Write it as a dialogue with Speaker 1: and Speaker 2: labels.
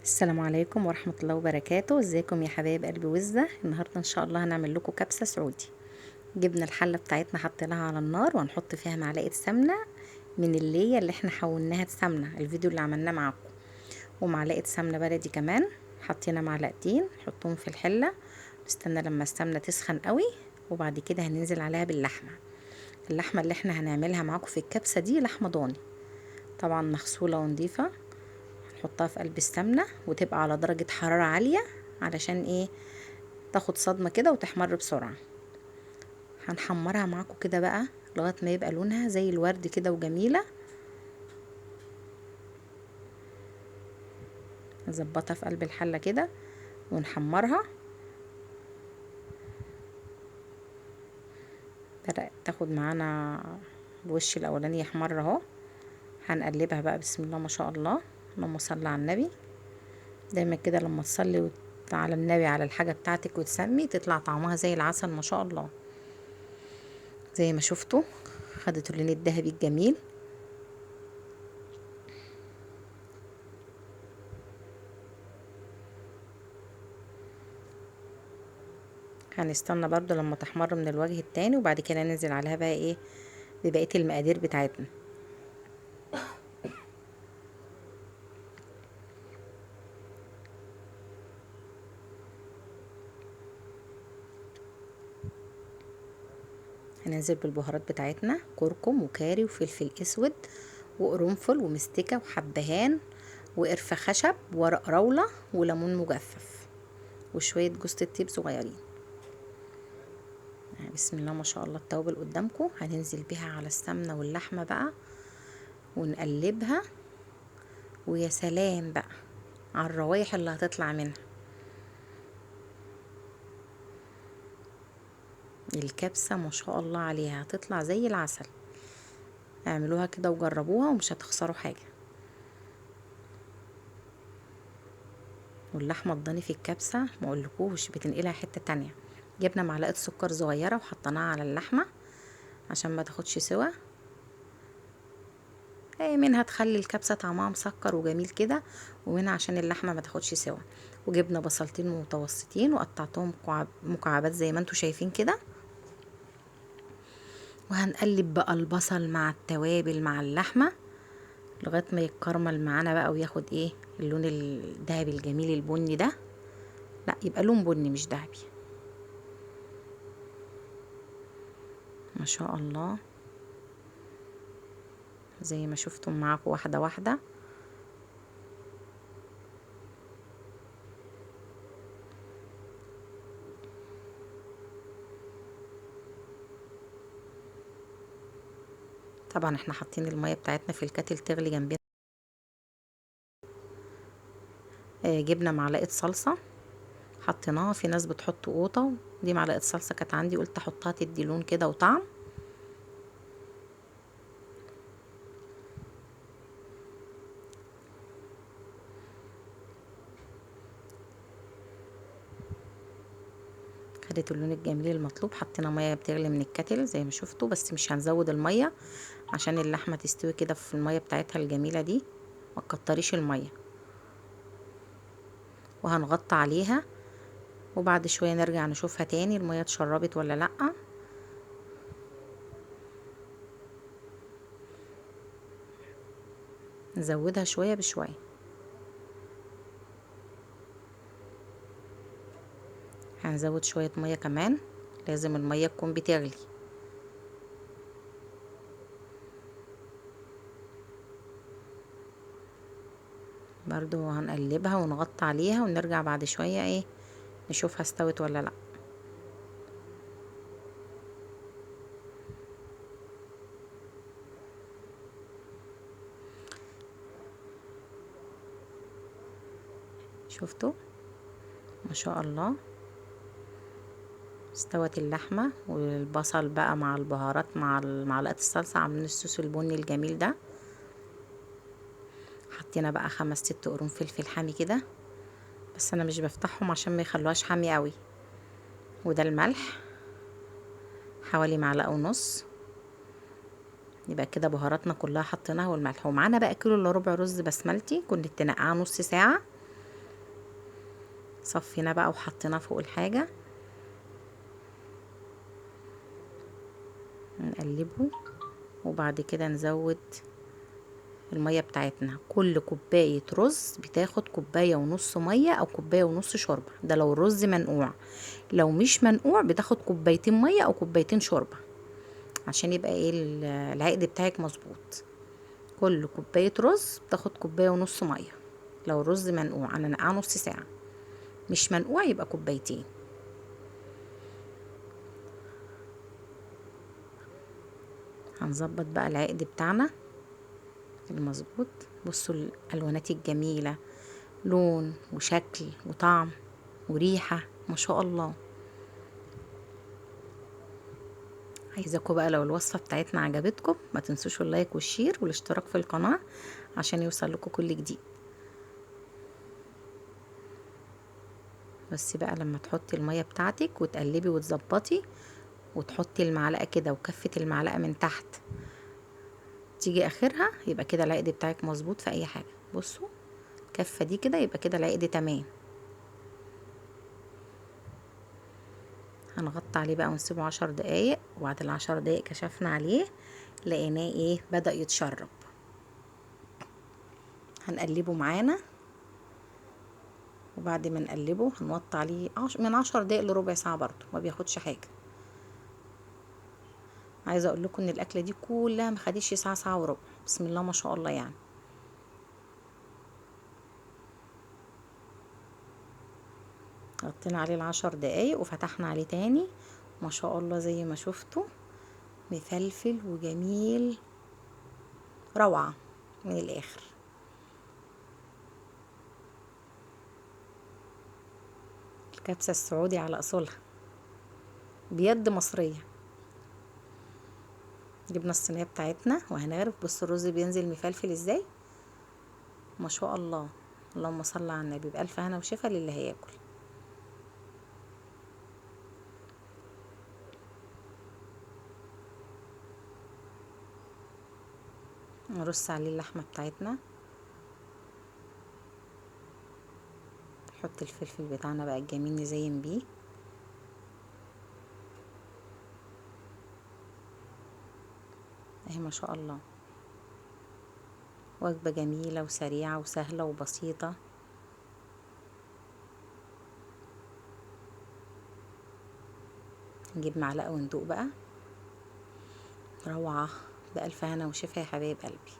Speaker 1: السلام عليكم ورحمة الله وبركاته. ازيكم يا حبايب قلبي وزة؟ النهاردة ان شاء الله هنعمل لكم كبسة سعودي. جبنا الحلة بتاعتنا حطيناها على النار، وهنحط فيها معلقة سمنة من اللية اللي احنا حولناها لسمنة الفيديو اللي عملناه معاكم، ومعلقة سمنة بلدي كمان، حطينا معلقتين نحطهم في الحلة. نستنى لما السمنة تسخن قوي، وبعد كده هننزل عليها باللحمة. اللحمة اللي احنا هنعملها معاكم في الكبسة دي لحمة ضاني، طبعا مغسولة ونضيفة. نحطها في قلب السمنة وتبقى على درجة حرارة عالية علشان ايه؟ تاخد صدمة كده وتحمر بسرعة. هنحمرها معاكم كده بقى لغاية ما يبقى لونها زي الورد كده وجميلة. نظبطها في قلب الحلة كده ونحمرها. بدأت تاخد معانا الوش الاولاني يحمر اهو. هنقلبها بقى بسم الله ما شاء الله، اللهم صل على النبي. دايما كده لما تصلي على النبي على الحاجة بتاعتك وتسمي تطلع طعمها زي العسل ما شاء الله. زي ما شفتوا خدت اللون الذهبي الجميل. هنستنى برضو لما تحمر من الوجه التاني، وبعد كده ننزل عليها بقى ايه ببقية المقادير بتاعتنا. هننزل بالبهارات بتاعتنا، كركم وكاري وفلفل اسود وقرنفل ومستكه وحبهان وقرفه خشب وورق راوله وليمون مجفف وشوية جوز الطيب صغيرين. بسم الله ما شاء الله التوابل قدامكم. هننزل بيها على السمنة واللحمة بقى ونقلبها، ويا سلام بقى على الروايح اللي هتطلع منها. الكبسة ما شاء الله عليها هتطلع زي العسل. اعملوها كده وجربوها ومش هتخسروا حاجة. واللحمة الضاني في الكبسة ما اقولكوش بتنقلها حتة تانية. جبنا معلقة سكر صغيرة وحطيناها على اللحمة عشان ما تاخدش سوا، منها تخلي الكبسة طعمها مسكر وجميل كده، ومنها عشان اللحمة ما تاخدش سوا. وجبنا بصلتين متوسطين وقطعتهم مكعبات زي ما انتوا شايفين كده. وهنقلب بقى البصل مع التوابل مع اللحمة لغاية ما يتكرمل معانا بقى وياخد ايه اللون الذهبي الجميل البني ده. لا يبقى لون بني مش ذهبي. ما شاء الله زي ما شفتم معاكم واحدة واحدة. طبعا احنا حاطين المية بتاعتنا في الكاتل تغلي جنبنا. جبنا معلقة صلصة حطيناها، في ناس بتحط قوطة، دي معلقة صلصة كانت عندي قلت احطها تدي لون كده وطعم. خدت اللون الجميل المطلوب. حطينا مية بتغلي من الكتل زي ما شفتوا، بس مش هنزود المية عشان اللحمة تستوي كده في المية بتاعتها الجميلة دي، ما تكتريش المية. وهنغطي عليها وبعد شوية نرجع نشوفها تاني المية اتشربت ولا لا. نزودها شوية بشوية. هنزود شوية مية كمان، لازم المية تكون بتغلي. برضو هنقلبها ونغطي عليها ونرجع بعد شوية ايه نشوفها استوت ولا لا. شفتوا ما شاء الله استوت اللحمة والبصل بقى مع البهارات مع معلقة الصلصة، عاملين الصوص البني الجميل ده. حطينا بقى 5 6 قرون فلفل حامي كده، بس انا مش بفتحهم عشان ما يخلوهاش حامي قوي. وده الملح حوالي معلقة ونص. يبقى كده بهاراتنا كلها حطيناها والملح. ومعانا بقى كيلو الا ربع رز بسملتي كنت نقعاه نص ساعة. صفيناه بقى وحطيناه فوق الحاجة، نقلبه وبعد كده نزود المية بتاعتنا. كل كوباية رز بتاخد كوباية ونص مية او كوباية ونص شوربة، ده لو الرز منقوع. لو مش منقوع بتاخد كوبايتين مية او كوبايتين شوربة عشان يبقى ايه العقد بتاعك مظبوط. كل كوباية رز بتاخد كوباية ونص مية لو الرز منقوع، انا نقعه نص ساعة، مش منقوع يبقى كوبايتين. هنظبط بقى العقد بتاعنا المظبوط. بصوا الالوانات الجميلة، لون وشكل وطعم وريحة ما شاء الله. عايزاكم بقى لو الوصفة بتاعتنا عجبتكم ما تنسوش ال like وال share والاشتراك في القناة عشان يوصل لكم كل جديد. بس بقى لما تحطي المية بتاعتك وتقلبي وتظبطي وتحطي المعلقة كده وكفة المعلقة من تحت تيجي اخرها، يبقى كده العقد بتاعك مظبوط في اي حاجة. بصوا الكفة دي كده، يبقى كده العقد تمام. هنغطي عليه بقى ونسيبه 10 دقايق، وبعد ال10 دقايق كشفنا عليه لقيناه ايه بدأ يتشرب. هنقلبه معانا، وبعد ما نقلبه هنوطي عليه من 10 دقايق لربع ساعة برضو، ما بياخدش حاجة. عايزة اقول لكم ان الاكلة دي كلها ما خدتش ساعة، ساعة وربع، بسم الله ما شاء الله يعني. غطينا عليه ال10 دقايق وفتحنا عليه تاني، ما شاء الله زي ما شفتوا مفلفل وجميل، روعة من الاخر. الكبسة السعودي على اصولها، بيد مصرية. جبنا الصينية بتاعتنا وهنغرف. بصوا الرز بينزل مفلفل ازاي، ما شاء الله، اللهم صل على النبي. بألف هنا وشفا للي هياكل. نرص عليه اللحمة بتاعتنا، نحط الفلفل بتاعنا بقى الجميل نزين بيه. اهي ما شاء الله، وجبة جميلة وسريعة وسهلة وبسيطة. نجيب معلقة وندوق بقى، روعة. بألف هنا وشفا يا حبايب قلبي.